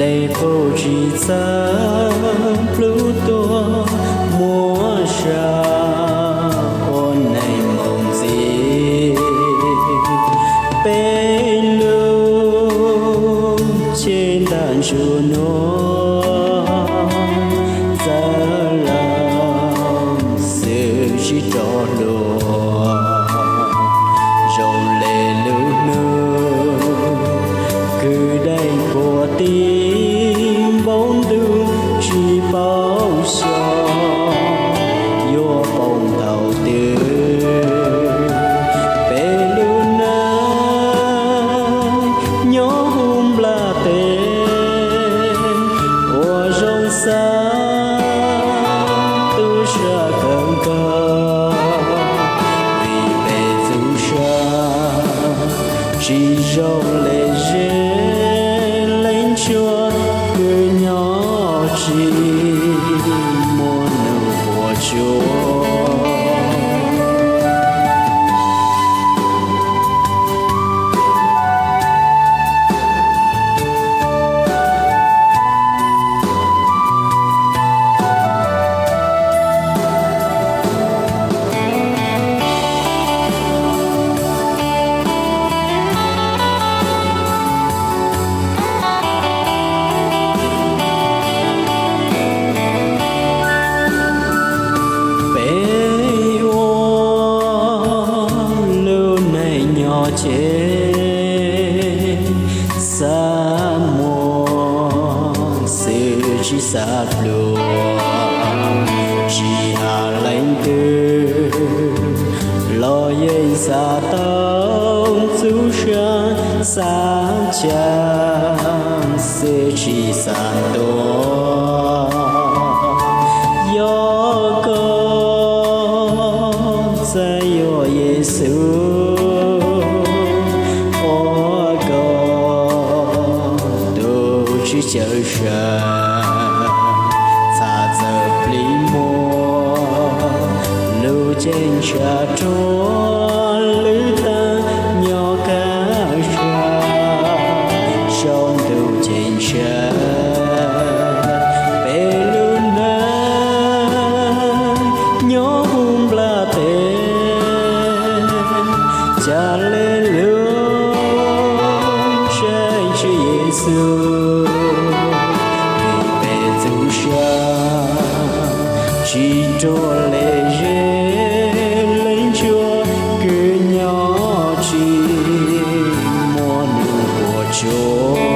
Tej qub tsis txawj plub tuaj muab sa ua neeg mus ntxiv. Peb lub cev ntaj ntsug nuav txawv lawm xwb tsis rov hluas. Zoo le lub hnub kwv deeg puag tim npoo ntuj tsis paub xyov yuav poob thaum twg. Peb lub neej nyob hauv nplaj teb uas zoo xav tu sab kawg nkaus, vim peb txuj sa tsis zoo le zeb leej ntsuab, kws nyob tsis muaj nub puas tsuaj. Peb ua lub neej nyob ces xav muaj xwb tsis xav pluag, tsis has leej twg los yeej xav tau txuj sa, xav ca xwb tsis xav tuag. Yog koj txawj yuav Yexus ua koj tus Tswv cawm sa, txhaj txawm plig muag lub ceeb tsheej rua lwm tag nyob kaj sa, sau ntuj ceeb tsheej. Peb lub neej nyob hauv nplaj teb, ca le lug tseem Tswv Yexus, vim peb txuj sa tsis ruam le zeb leej ntsuab, kws nyob tsis muaj nub puas tsuaj.